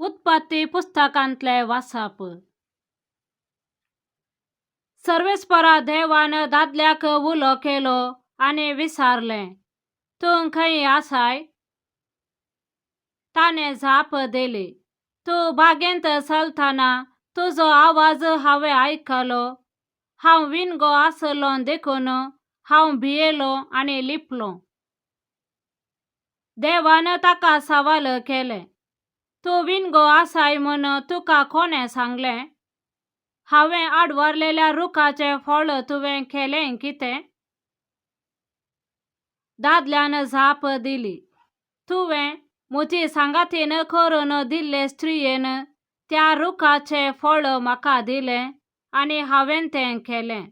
उत्पत्ती पुस्तकांतलें वाचप. सर्वेस्परा देवान दादल्याक उलो केलो आनी विचारलें, तूं खंय आसाय? ताणें जाप दिली, तूं बागेंत चलतना तुजो आवाज हांवें आयकलो. हांव विणगो आसलो देखून हांव भियेलो आनी लिपलो. देवान ताका सवाल केलें, तूं विणगो आसाय म्हूण तुका कोणें सांगलें? हांवें आडवारलेल्या रुखाचें फळ तुवें केलें कितें? दादल्यान जाप दिली, तुवें म्हजी सांगातीन करून दिल्ले स्त्रियेन त्या रुखाचें फळ म्हाका दिलें आनी हांवें तें केलें.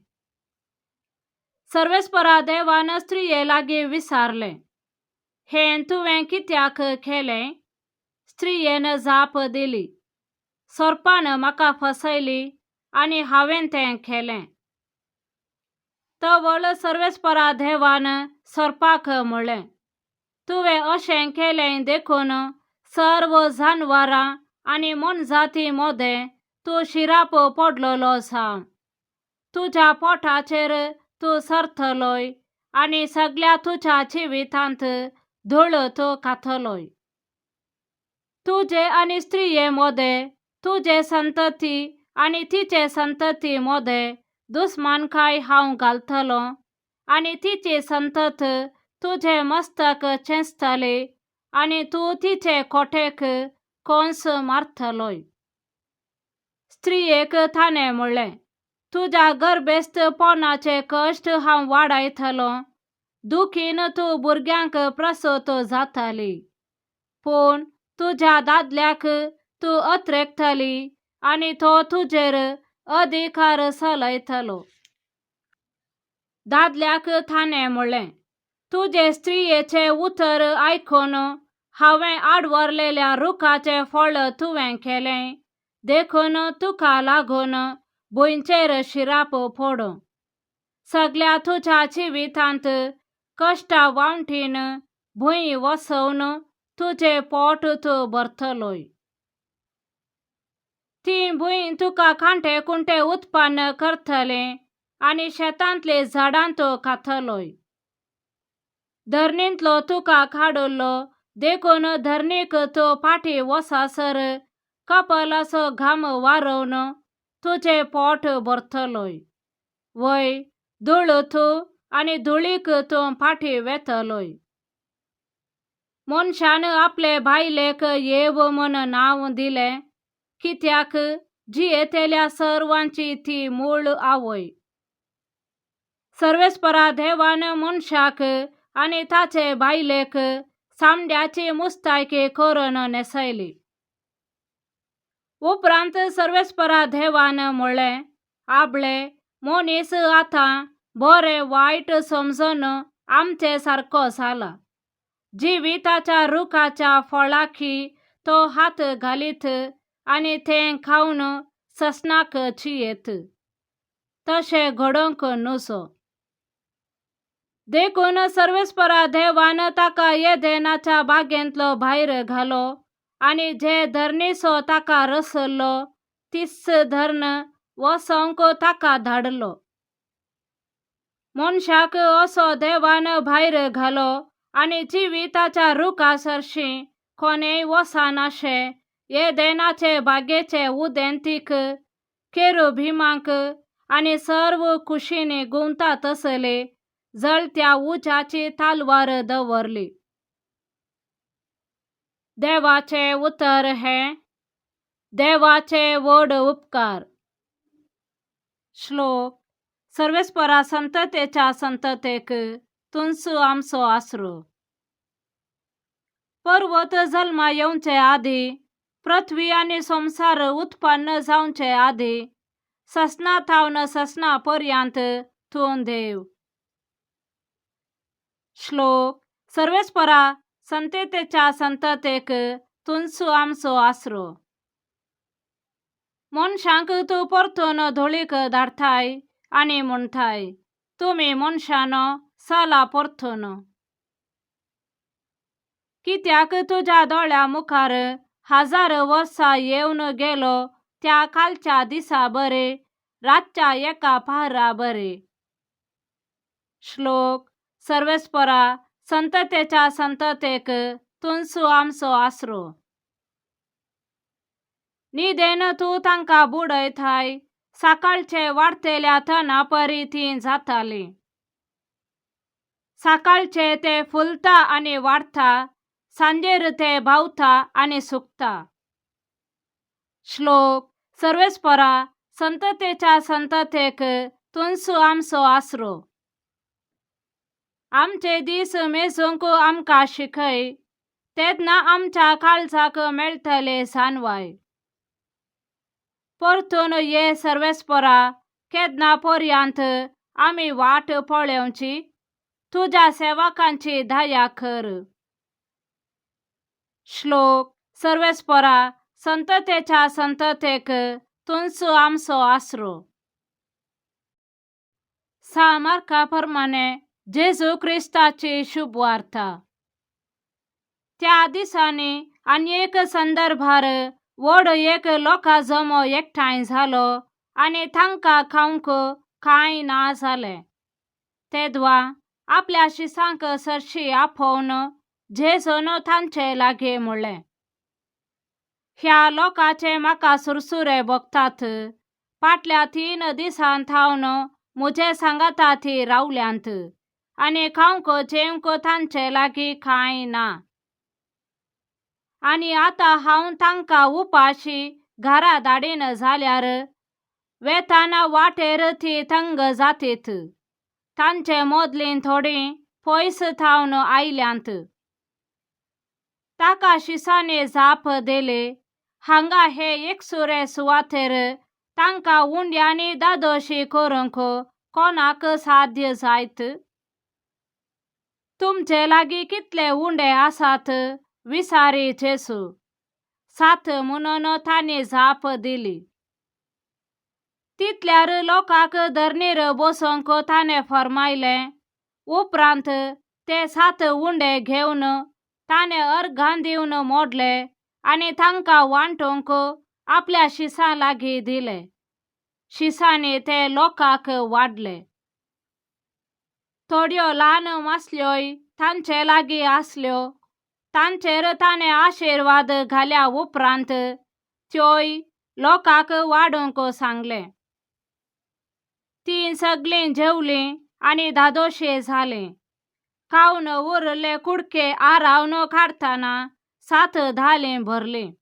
सर्वेस्परा देवान स्त्रिये लागीं विचारलें, हें तुवें कित्याक केलें? स्त्रियेन जाप दिली, सोरपान म्हाका फसयली आनी हांवें तें केलें. तवळ सर्वेस्परा देवान सोरपाक म्हळें, तुवें अशें केलें देखून सर्व जानवरां आनी मोनजाती मदें तूं शिराप पडलेलो जावं. तुज्या पोटाचेर तूं सरतलोय आनी सगल्या तुज्या जिवितांत धूळ तूं खातलोय. तुजे आनी स्त्रिये मदें, तुजे संतती आनी तिचे संतती मदें दुस्मानकाय हांव घालतलो आनी तिची संतत तुजें मस्तक चेंचतली आनी तूं तिचे खोटेक कोंस मारतलोय. स्त्रियेक ताणें म्हणलें, तुज्या गर्भेस्तपणाचे कश्ट हांव वाडयतलो, दुखीन तूं भुरग्यांक प्रसूत जातली, पूण तुज्या दादल्याक तूं अत्रेकतली आनी तो तुजेर अधिकार चलयतलो. दादल्याक ताणें म्हणलें, तुजे स्त्रियेचें उतर आयकून हांवें आडवरलेल्या रुखाचें फळ तुवें केलें, देखून तुका लागून भुंयचेर शिराप पडूं. सगल्या तुज्या जिवितांत कश्टा वावटीन भूंय वसोवन तुजें पोट तूं भरतलोय. ती भूंय तुका कांटे कुंटे उत्पन्न करतली आनी शेतांतलीं झाडां तूं खातलोय. धरणींतलो तुका काडलो देखून धरणीक तूं फाटीं वचासर कपलाचो घाम वारोवन तुजें पोट भरतलोय. वय, धूळ तूं आनी धुळीक तूं फाटीं वेतलोय. मनशान आपले बायलेक येव म्हूण नांव दिलें, कित्याक जियेतल्या सर्वांची ती मूळ आवय. सर्वेस्परा देवान मनशाक आनी ताचे बायलेक चामड्याची मुस्तायकी करून न्हेसयली. उपरांत सर्वेस्परा देवान म्हणलें, आपले मनीस आतां बरें वायट समजून आमचे सारको जाला. जिविताच्या रुखाच्या फळाकी तो हात घालीत आनी तें खावन ससनाक जियेत. तशें घडोवंक नजो. देखून सर्वेस्परा देवान ताका येदेनाच्या बागेंतलो भायर घालो आनी जे धरणीचो ताका रसलो तीच धरण वसोवंक ताका धाडलो. मनशाक असो देवान भायर घालो आनी जिविताच्या रुखा सरशीं कोणेय वचनाशें येदेनाचे बागेचे उदेंतीक केरुबिमांक आनी सर्व कुशींनी घुंवता तसले जळत्या उज्याची तालवार दवरली. देवाचें उतर हें देवाचे व्हड उपकार. श्लोक. सर्वेस्परा संततेच्या संततेक तुंच आमचो आसरो. पर्वत जल्मा येवचे आदीं, पृथ्वी आनी संवसार उत्पन्न जावचे आदीं, ससना थावन ससना पर्यंत तूं देव. श्लोक. सर्वेस्परा संततेच्या संततेक तुंच आमचो आसरो. मनशांक तूं परतून धुळीक धाडटाय आनी म्हणटाय, तुमी मनशानो चला परतून. कित्याक तुज्या दोळ्यां मुखार हजार वर्सां येवन गेलो त्या कालच्या दिसा बरे, रातच्या एका पहरा बरे. श्लोक. सर्वेस्परा, संततेच्या संततेक तुंसू आमचो आसरो. न्हिदेन तूं तांकां बुडयताय, सकाळचे वाडटेल्या तना परी तीं जातालीं. सकाळचे ते फुलता आनी वाडटा, सांजेर ते बावता आनी सुकता. श्लोक. सर्वेस्परा, संततेच्या संततेक तुंसू आमचो आसरो. आमचे दीस मेजूंक आमकां शिकय, तेन्ना आमच्या काळजाक मेळटले जानवाय. परतून ये सर्वेस्परा, केन्ना पर्यंत आमी वाट पळोवची? तुज्या सेवकांची दया कर. श्लोक. सर्वेस्परा, संततेच्या संततेक तुंसू आमचो आसरो. सा मार्का प्रमाणे जेजू क्रिस्ताची शुभवार्ता. त्या दिसांनी आनी एक संदर्भार व्हड एक लोकां जमो एकठांय जालो आनी तांकां खावंक कांय ना जालें. तेदवा आपल्या शिसांक सरशी आपोवन जेजून तांचे लागीं म्हणलें, ह्या लोकांचे म्हाका सुरसुरे भोगतात. फाटल्या 3 दिसां थावन म्हजे सांगाता ती रावल्यांत आनी खावंक जेवंक तांचे लागीं कांय ना. आनी आतां हांव तांकां उपाशी घरा धाडीन जाल्यार वेताना वाटेर ती तंग जातीत. तांचे मदलीं थोडीं पयस थावन आयल्यांत. ताका शिसांनी जाप दिली, हांगा हे एकसुरे सुवातेर तांकां उंड्यांनी दादोशी करूंक कोणाक साध्य जायत? तुमचे लागीं कितले उंडे आसात? विसारी जेजू. 7 म्हणून तांणी जाप दिली. तितल्यार लोकांक धरणीर बसोवंक ताणें फर्मायलें. उपरांत ते 7 उंडे घेवन ताणें अर्घां दिवन मोडले आनी तांकां वांटूंक आपल्या शिसां लागीं दिले. शिसांनी ते लोकांक वाडले. थोड्यो ल्हान मासल्योय तांचे लागीं आसल्यो. तांचेर ताणें आशिर्वाद घाल्या उपरांत त्योय लोकांक वाडूंक सांगलें. तीं सगळीं जेवलीं आनी धादोशी जालीं. खावन उरले कुडके आरावन काडटना 7 धालीं भरलीं.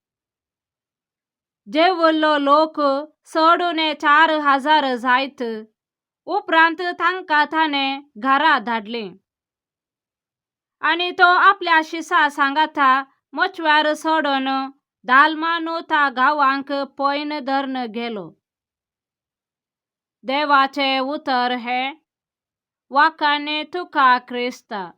जेवल्लो लोक चड उणे 4000 जायत. उपरांत तांकां ताणें घरा धाडलीं. आनी तो आपल्या शिसा सांगाता मोचव्यार सोडून दालमानुता गांवांक पयन धरून गेलो. देवाचें उतर हें. वाखाणे तुका क्रिस्ता.